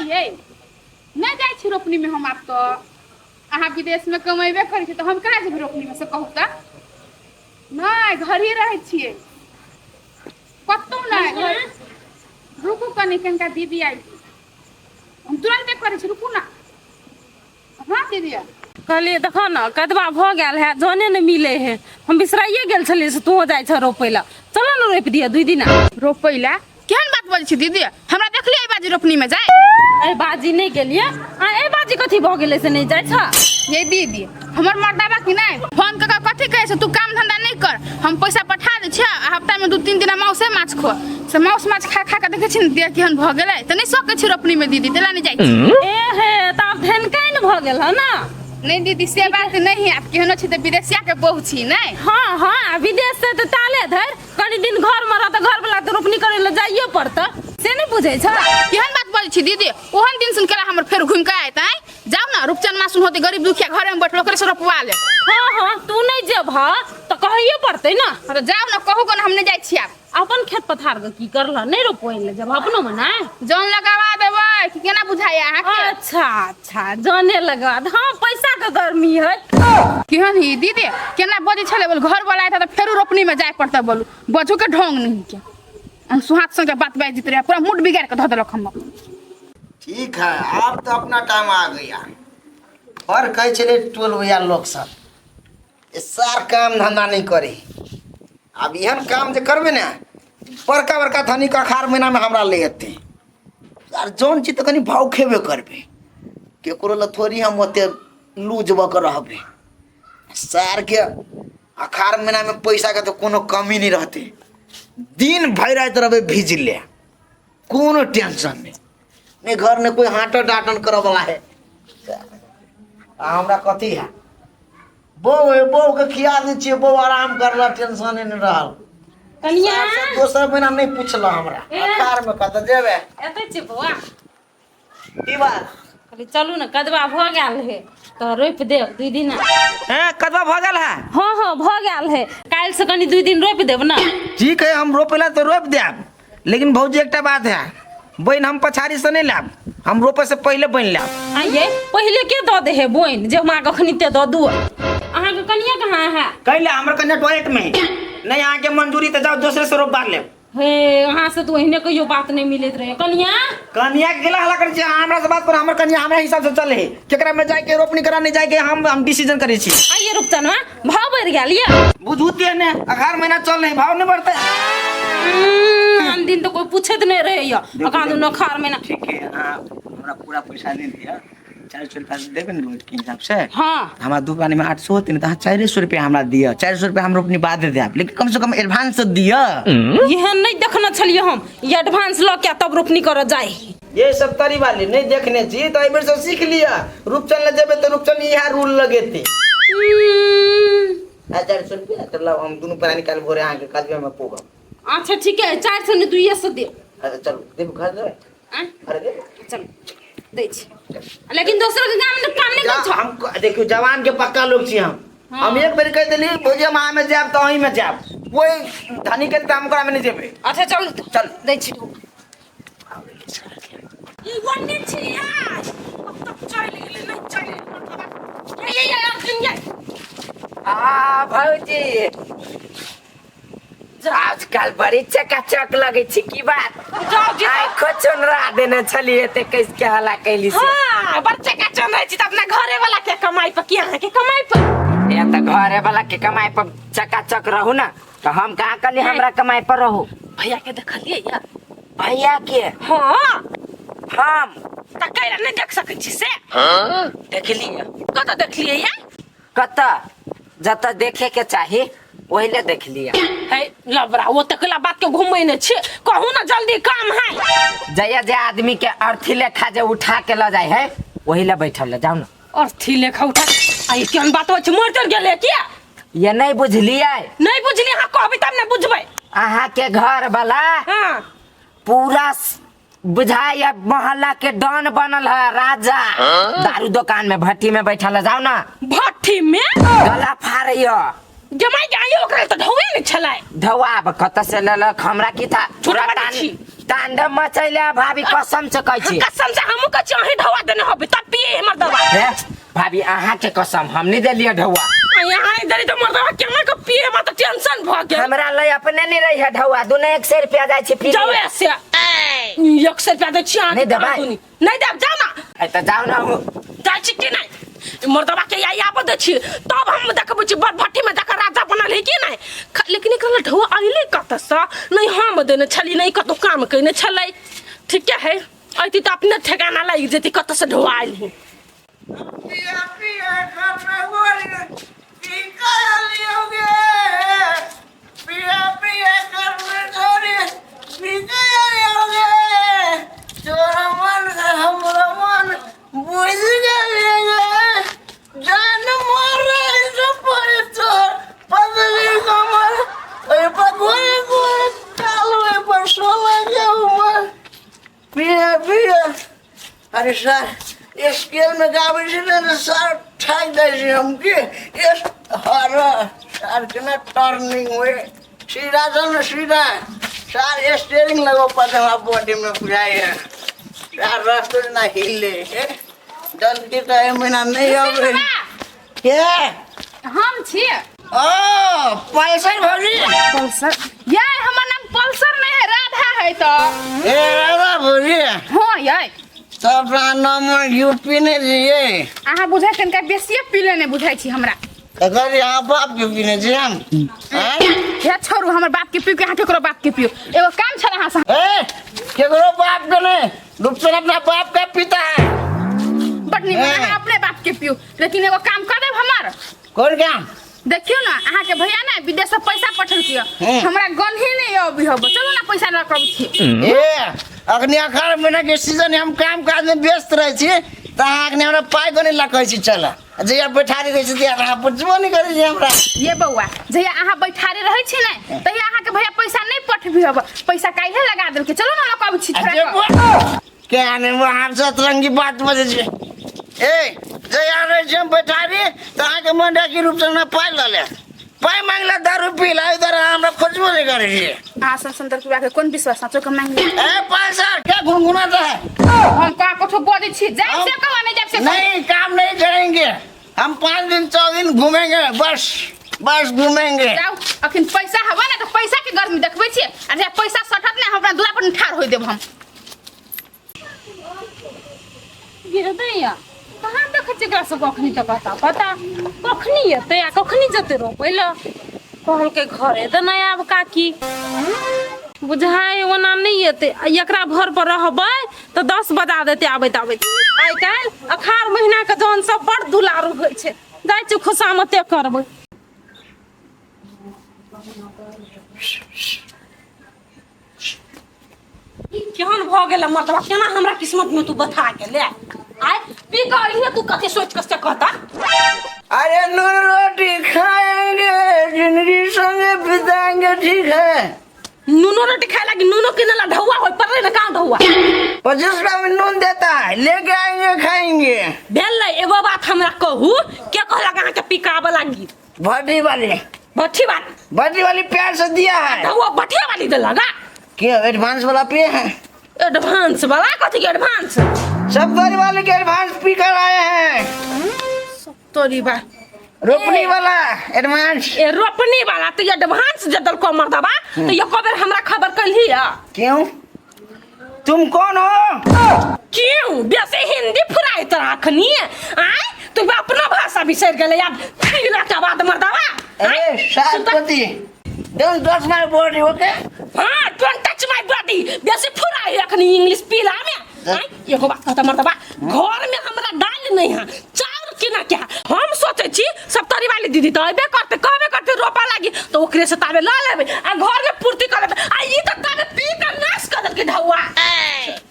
ये नहि जाइ छी रोपनीमे हम आब तऽ अहाँ विदेशमे कमेबे करै छी तऽ हम केना जेबै रोपनीमे से कहू तऽ नहि घरे रहै छियै कतहु नहि घर रुकू कनि कनिका दीदी आबि हम तुरन्ते करै छी रुकू ने हाँ दीदी कहलियै देखो ने कदबा भऽ गेल है जने नहि मिलै है हम बिसराइए गेल छलियै से तोहो जाइ छह रोपै लए चल ने रोपि दिअ दुइ दिना रोपै लए केहन बात बजै छी दीदी हमरा देखलियै एहि बाजी रोपनी में जाय एहि बाजी नहि गेलियै आ एहि बाजी कथी भऽ गेलै से नहि जाइ छह ये दीदी हमर मर्दाबा कि नहि फोन कऽ के कथी कहै छै तू काम धंधा नहि कर हम पैसा पठा दै छियै आ हफ्ता में 2-3 दिन माउसे माछ खो से माउस माछ खा खा के देखै छी ने देह केहन भऽ गेलै तऽ नहि सकै छी रोपनी में दीदी तेला नहि जाइ छी ए हे तऽ आब धनकाइन भऽ गेल हँ ने नहि दीदी से बात नहि है आब केहनो छी तऽ विदेशिया के बहू छी नहि हँ हँ आ विदेश से तऽ ताले धरि कनि दिन घर में रह तऽ घर वाला तऽ रोपनी करै लए जाइए पड़तै से नहि बुझै छ केहन बात बजै छी दीदी ओहन दिन सुन केला हमर फेर घुमि कऽ आयत आँय जाउ ने रूपचन मासुन होते गरीब दुखिया घरे में बैठल ओकरे से रोपवा ले हँ हँ तू नहि जेबह तऽ कहैए पड़तै ने हँ तऽ जाउ ने कहू कोन हम नहि जाइ छी आब अपन खेत पथार के की करलह नहि रोपै लए जेबह अपनो में नहि जन लगावा देबै कि केना बुझाइया अहाँके अच्छा अच्छा जने लगवा दे। हँ पैसा के गर्मी है केहन ही दीदी केना बजै छलै बोल घर वाला आयत तऽ फेरो रोपनी में जाय पड़तै बोलू बजू के ढोंग नहीं के हम सुहाग संगे बात बाजि दैत रहै पूरा मूड बिगाड़ के धऽ देलक हमर ठीक है आब तो अपना टाइम आ गया पर कहै छलै टोल भैया लोक सब ए सार काम धंधा नहीं करे आब एहन काम जे करबै ने बड़का बड़का धनिक अखार महीनामे हमरा ले एतै आर जौन छी तऽ कनि भाव खेबे करबै केकरो लए थोड़ी हम ओते लूज भऽ कऽ रहबै सारके अखार महीनामे पैसाके तऽ कोनो कमी नहि रहतै दिन भरि राति रहबै भिजले कोनो टेंशन नहि नहि घर नहि कोइ हाटन डाटन करऽ वला है आ हमरा कथी है बहू है बहूके खिया दै छियै बहू आराम करला टेंशन नहि रहल कनिया सार दोसर महीना नहि पुछल हमरा ए। अखारमे कतऽ जेबै एतै छी बौआ की बात कहली चलू ने कदवा भऽ गेल है तऽ रोपि देब दुइ दिना हैं कदवा भऽ गेल है हँ हँ भऽ गेल है काल्हि से कनि दुइ दिन रोपि देब ने ठीक है हम रोपे ला तो रोपि देब लेकिन भौजी एकटा बात है बनि हम पछाड़ी से नहीं लाब हम रोपे से पहले बनि लाब आइए पहिले के दऽ दे है बोइन जे हमरा कखनी ते दऽ दू अहाँके कनिया कहाँ है कैला हमर कन्या टॉयलेट में है। नहीं अहाँ के मंजूरी तो जाओ दूसरे से रोपबा लेब हे अहाँ से तो ओहिने कहियो बात नहीं मिलैत रहे कनिया कन्या के गेला हला करै छी अहाँ हमरा से बात पर हमर कन्या हमरा हिसाब से चले है केकरा में जाए के रोपनी करा नहीं जाए के हम डिसीजन करै छी आइए रुपचनवा भाव बढ़ि गेल ये बुझू ते ने अखार महीना चल रही भाव नहीं बढ़ते आन दिन तो कोई पूछैत नहीं रहैया अकान दुनो खार महीना ठीक है अहाँ हमरा पूरा पैसा दे दिअ 400 रुपया देबै ने रोज के हिसाब से हाँ हमरा दू पानी में 800 होते ने तऽ अहाँ 400 रुपया हमरा दिअ 400 रुपया हम रोपनी बाद देब लेकिन कम से कम एडवांस तऽ दिअ एहन नहीं देखने छलियै हम ई एडवांस लऽ के तब रोपनी करऽ जाय ये सब तरी वाली नहीं देखने छी तऽ एहि बेर से सीख लिअ रूपचन ले जेबै तऽ रूपचन इएह रूल लगेतै आ 400 रुपया तऽ लाउ हम दुनू प्राणी काल्हि भोरे अहाँके कदमे में पुगब अच्छा ठीक है 400 ने 200 दे अच्छा चलू देब घर देबै आँय? घर देबै चलू दै छी लेकिन दोसर के गाम में काम नहीं जा, करै छौ हम देखियौ जवान के पक्का लोग छी हम हम एक बेर कहि देली भौजी हम अहाँ में जायब तऽ अहीं में जायब कोई धनी के तऽ हम ओकरा में नहीं जेबै अच्छा चलू तऽ चल। दै छी ई वन्ने छी यार अब तक चलि गेलै नहि चलि गेलै ये ये अर्जुन ये आ भौजी आजकल बड़ी चकाचक लगे छी की बात जाओ जी आइ खोचनरा देने छलियै ते कैस के हला कैली से हाँ बड़ चकाचक रहै छी तऽ अपना घरे वाला के कमाई पर की अहाँ के कमाई पर ए तऽ घरे वाला के कमाई पर चकाचक रहू ना तऽ हम कहाँ कहली हमरा कमाई पर रहू भैया के देखलियै या भैया के हाँ हम तऽ कैला नहि देख सकै छी से देखलियै कतऽ देखलियै या कतऽ जतऽ देखे के चाही ओहि ले देखलियै है लबरा ओ तकला बात के घुमै ने छी कहू ना जल्दी काम है जया जे आदमी के अर्थी लेखा जे उठा के ल जाय है ओहि ले बैठल ले जाउ ना अर्थी लेखा उठा आ ई केहन बात होइ छै मरि तर गेलै किया ये नहीं बुझलियै नहि बुझलियै अहाँ कहबै तब ने बुझबै अहाँ के घर वाला हाँ पूरा बुझाइए मोहल्ला के डॉन बनल है राजा दारू दुकान में भट्टी में बैठल है जाओ ना भट्ठी में गला फाड़ैया जमाई के आइयो ओकरा तऽ ढौए ने छलै धोआब कतऽ से लेलक हमरा की था झूठ बाजै छी। तांडव मचैले भाभी कसम से कहै छी। कसम से हमहूँ कहै छी अहीं ढौआ देने होबै तब पिए हमर दवा। हे भाभी अहाँ के कसम हम नहीं देलिए ढौआ। यहाँ नहीं देली तऽ मर्दवा केना के पिए, हमरा तऽ टेंशन भऽ गेल। हमरा लय अपने नहीं रही है ढौआ, दुने 100 रुपया जाइ छी पी। जाउ से 100 रुपया दै छी अहाँके। नहि देबै? नहि देब, जाउ ना। ए तऽ जाउ ना हूँ। जाइ छी कि नहि? मर्दवा के आई आबऽ दै छी तब हम देखबै छी बड़ भट्टी में जाकर राजा बनल है कि नहि। लेकिन एकरा ढौआ अयलै कतऽसँ? नहि हम देने छली, नहि कतहु काम कयने छलै। ठीके है, अयती तऽ अपने ठेकाना लागि जेती कतऽसँ ढौआ आयल है। पिया पिया करने वाली की कर लियोगे, पिया पिया करने गोरी की कर लियोगे, तोरा मन हमरा मन बुझ गेलिए, जान मरे से पड़े तोर पगली कमर, ओइ पर गोरे गोरे काल, ओइ पर 16 के उमर, पिया पिया। अरे सर स्केल में गाबै छै ने सर, ठाकि दै छै हमके। एस हर सर केना टर्निंग हुए, सीधा चल ने सीधा सर, स्टेयरिंग लगो पड़ते हमरा बॉडी में बुझाइ है सर, रस्तो ना हिले है। जल्दी तो एहि महीना नहीं अबै के। हम छियै। ओ पल्सर भौजी। पल्सर यार, हमर नाम पल्सर नहीं है, राधा है तो। ए राधा भौजी। हाँ यार। तब नंबर यूपी ने दिए। अहाँ बुझाइ तनिका बेसिए पी लेने बुझाइ छी हमरा। अगर यहाँ बाप के पीने छी हम हैं? हे छोड़ू, हमर बाप के पियो के अहाँ केकरो बाप के पियो, एगो काम छल अहाँ से। ए केकरो बाप के नहीं, रूपचंद अपना बाप का पिता है। बड निमन। हैं। अहाँ अपने बाप के पियो, लेकिन एगो काम कर देब हमर। कौन काम? देखियो ना, अहाँ के भैया ना विदेश से पैसा पठेलकै। हमरा गन्ही नहीं अबी हब, चलू ना पैसा लऽ कऽ अबै छी। ए अखनी अखाड़ महीना के सीजन है, हम काम काज में व्यस्त रहे छी, तऽ अहाँ अखनी हमरा पाइ गने ला कहै छी चल, जहिया बैठारी रहै छी तहिया अहाँ पुछबो नहि करै छी हमरा। ये बौआ, जहिया अहाँ बैठारे रहै छी ने तहिया अहाँ के भैया पैसा नहीं पठबी हब, पैसा काल्हे लगा देलकै, चलू ना लऽ कऽ अबै छी। आ थोड़ा जे कऽ। के आने वहाँ से अतरंगी बात बजै छै। ए जहिया रहै छी हम बैठारी तऽ अहाँके मन रहै कि रूपचंद हमरा पाइ लऽ ले, पाइ मांगला दारू पी ला, इधर अहाँ हमरा खोजबो नहि करै छी। अहाँ सन सुंदर के के कोन विश्वास साचो के मांग ले। ए पैसा क्या गुनगुनाता है? हम का कथो बजै छी, जाय से कहवा नहीं जाय से कहू। नहीं, काम नहीं करेंगे हम, 5 दिन 4 दिन घूमेंगे, बस बस घूमेंगे। जाउ, अखन पैसा हवा ना तऽ पैसा के गर्मी देखबै छियै, आ जे पैसा सटत ने हमरा दुरा पर ठाढ़ होय देब हम। गिरदैया कहाँ देखै छियै एकरा सबके अखनी तक पता पता कखनी एतै आ कखनी जेतै रोपै लए। कहलकै घरे तऽ नहि आब काकी, बुझाइ ओना नहि एतै। आ एकरा भर पर रहबै तऽ 10 बजा देतै आबैत आबैत। आइ काल्हि अखाड़ महीनाके जौन सब बड़ दुलारू होइ छै, जाइ छियै खुशामते करबै। केहन भऽ गेल मतलब, केना हमरा किस्मत में तू बता गेले? आय पी के अइहे तू कथी सोच के से कहता? अरे नून रोटी खाएंगे, जिंदगी संगे बिताएंगे, ठीक है। नूनो रोटी खाए लागी नूनो किने ला ढौआ होय पड़ले ना कहाँ ढौआ? 25 रुपया में नून देता है, लेके आएंगे खाएंगे। भेल एगो बात हमरा कहू, के कहलक अहाँ के पिकाबे लागी? भट्टी वाली। भट्टी वाली? भट्टी वाली प्यार से दिया है। ढौआ भट्टिया वाली देलक ना? क्यों एडवांस वाला पिए हैं? एडवांस वाला कथी के एडवांस? सब तोरी वाले के एडवांस पी कर आए हैं। तोरी बा रोपनी वाला एडवांस। ए रोपनी वाला तो एडवांस जे देलको मर्दबा, तो एको बेर हमरा खबर कलही है? क्यों, तुम कौन हो? क्यों बेसी हिंदी फुराइत राखनी? आय तू अपना भाषा बिसरि गेलै आब पीला के बाद मर्दबा। अरे सालपति, don't touch my body, okay? हाँ, don't touch my body. बेसी फुराइ अखनी इंग्लिश पीला में। आय एगो बात कहता मर्दबा, घर में हमरा दाल नहीं है, चाउर केना क्या? हम सोचे छी सप्तरी वाली दीदी तो अबे करते कहबे करते रोपा लागी तो ओकरे से ताबे ल लेबे आ घर में पूर्ति कर लेबे, आ ई त ताबे पी के नाश कर देलकै ढौआ।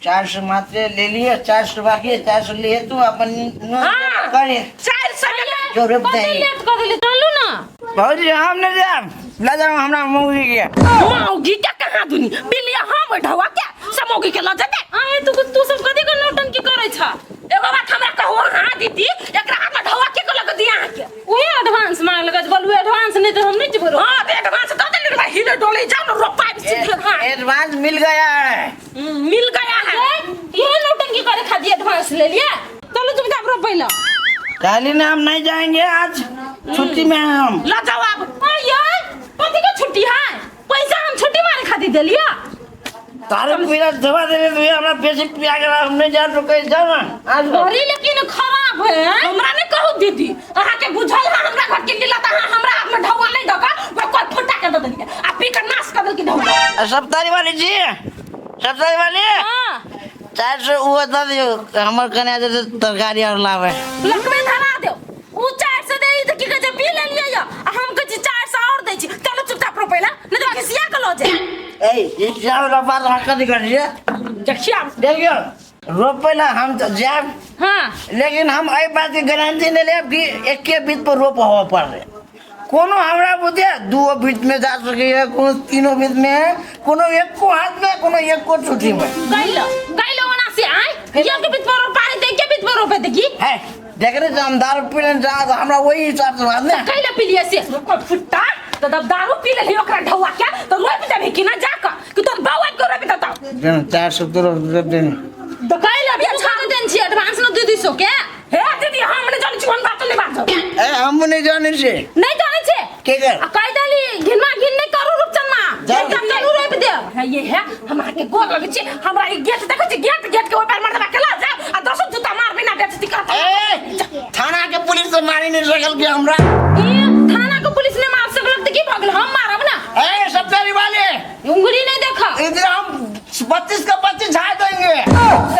400 मात्र ले लिए, 400 बाकी है, 400 लिए तू अपन हाँ। करे 400 के जो रोप कते दे। लेट कर देली, चलू ना। भौजी हम नहीं जाब, ले जाओ हमरा मौगी के। मौगी के कहाँ दुनी बिलिया हम ढौआ के समौगी के ल जेते। आए तू तू सब कथी के नौटंकी करै छ? एगो बात हमरा कहू हां दीदी, एकरा हाथ में ढौआ के लग दिया अहाँ के? उहे एडवांस मांगलक, बोलू एडवांस नहीं तो हम नहीं जेबो। हां त एडवांस दऽ देली रे, हिले डोले जाउ न रोपाइ सीधे। हां एडवांस मिल गया है। मिल गया है। ये नौटंकी करे खातिर एडवांस ले लिया। चलो चुपचाप रोपै ला। काली ना हम नहीं जाएंगे, आज छुट्टी में हैं हम। ला जाओ आप। अरे कथी के छुट्टी है? पैसा हम छुट्टी मारे खातिर देलिया। तारे पीला दवा देने तो हमरा पैसे पिया के हम नहीं जा तो कहीं जाओ ना आज। घड़ी लेकिन खराब है। हमरा नहीं कहू दीदी, अहाँ के बुझल है हमरा घर के मिला त अहाँ हमरा हाथ में ढौआ नहीं दका, ओकरा कोई फुटा के दे देलिए आ पी के नाश कर देलकी ढौआ। सप्तारी वाली जी, सप्तारी वाली। हां। 400 वो दे दियो, हमर कने जे तरकारी और लावे। लकवे धरा देओ। उ 400 दे त की कहै छै पी लेलिए या, आ हम कहै छी 400 और दै छी। चलो चुपचाप रोपै ला, नहीं त खिसिया के ल जाए। ए ये जाओ रोपा तो हक्का कर दिया। देखिया देखियो रोपे ला हम तो जाब। हां। लेकिन हम एहि बात के गारंटी नहीं लेब कि एके बीत पर रोप होवे पड़ रहे। कोनो हमरा बुझे दूओ बीत में जा सकैए, कोनो तीनो बीत में, कोनो एको हाथ में, कोनो एको छुट्टी में। गइलो गइलो ओना से आय एक बीत पर रोपा रे, के बीत पर रोपे देखी है देख रे हम दारू पी लेने जा तो हमरा वही हिसाब से बात ने। कैला पी लिए से फुट्टा तो जब दारू पी लेली ओकरा ढौआ के तो रोप देबे कि ना जाक कि तोर बाबा के रोप देता। देन 400 तो रोप देन। तो कैला भी अच्छा देन छी एडवांस न 200 के। हे दीदी हम नहीं जानै छी, हम बात नहीं बाजब। ए हम नहीं जानै छी। नहीं जानै छी के कर आ कह देली घिनमा घिन नहीं करू रूपचनमा, एकदम चलू रोप देब। है ये है हम अहाँ के गोर लगै छी, हमरा ई गेट देखै छी, गेट गेट के ओइ पर मर्दबा के ल जाओ आ दसो जूता मार बिना बेइज्जती करत। ए थाना के पुलिस तो मारी नहीं सकल के हमरा। ई थाना के पुलिस ने मार सकल त की भऽ गेल, हम मारब ना। ए सप्तारी वाले उंगली नहीं देखा। इधर हम 32 का 25 झाड़ देंगे।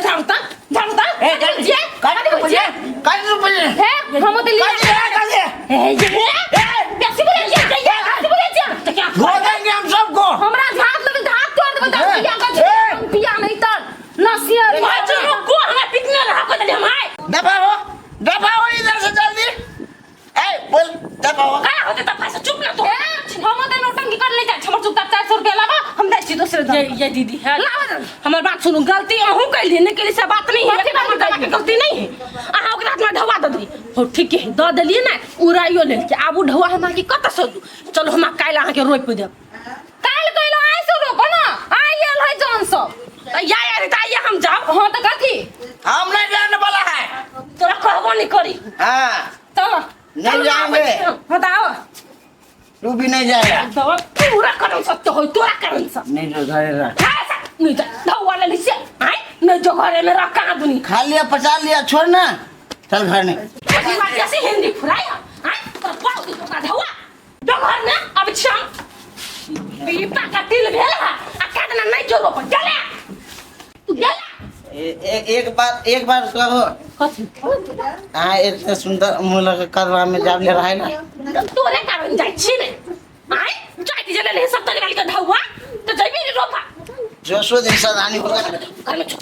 झाड़ता झाड़ता ए जे काट रुपये, काट रुपये। हे हम तो लिया। काट दे। ए ये बेसी बोले जे जे बेसी बोले जे तो क्या धो देंगे हम सबको। हमरा झाड़ लगे हाथ तोड़ देबे त पिया का हम पिया नहीं त नसिया बाजू रुको हमरा पिटने रहा को दे हम आए। दफा हो, दफा हो इधर से जल्दी। ए बोल दफा हो। का होते त पैसा चुप ना तू। हम त नौटंकी कर ले जा, हमर चुपचाप 400 रुपया लावा, हम जाइ छी दोसरे दाम। ये दीदी है लावा, हमर बात सुनू, गलती अहूँ कैली नहीं कैली से बात नहीं है, हमर दवा के गलती नहीं है। अहाँ ओकरा हाथ में ढौआ दऽ देली। हो ठीक है दऽ देलियै ने, उड़ाइयो लेलकै। आब उ ढौआ हम अहाँके कतऽ से दू? चलो हम काल्हि अहाँके रोपि देब। काल्हि कैलो आइ से रोपो ना, आइ आयल है जौन सब। तऽ या यार तऽ आइए हम जाब। हाँ तऽ कथी हम नहीं जाने वाला है, तोरा कहबो नहीं करी। हाँ चलो नहीं जाएंगे। हाँ तऽ आओ। तू भी नहीं जाएगा। दवा पूरा करन सत्य होई तोरा करन स। नहीं जो घरे रह। नहीं जा धौवा ले लिसे आय नहीं जो घरे में रख कहां दुनी। खा लिया पचा लिया छोड़ ना, चल घर में। कथी बात जैसे हिंदी फुराया आय तोरा पाव दी तोरा धौवा जो घर में अब छम पीपा का तिल भेल है आ केतना नहीं जो रोप चले तू गेला। एक बार कहो कथी आ इतना सुंदर मुंह करवा में जाब ले रहा है ना। तोरे कारण जाइ छी ने आय जाति जले ले सब तोरे वाली के धौवा तो जइबी रे रोपा जो सो दिन सदानी होगा घर में छो।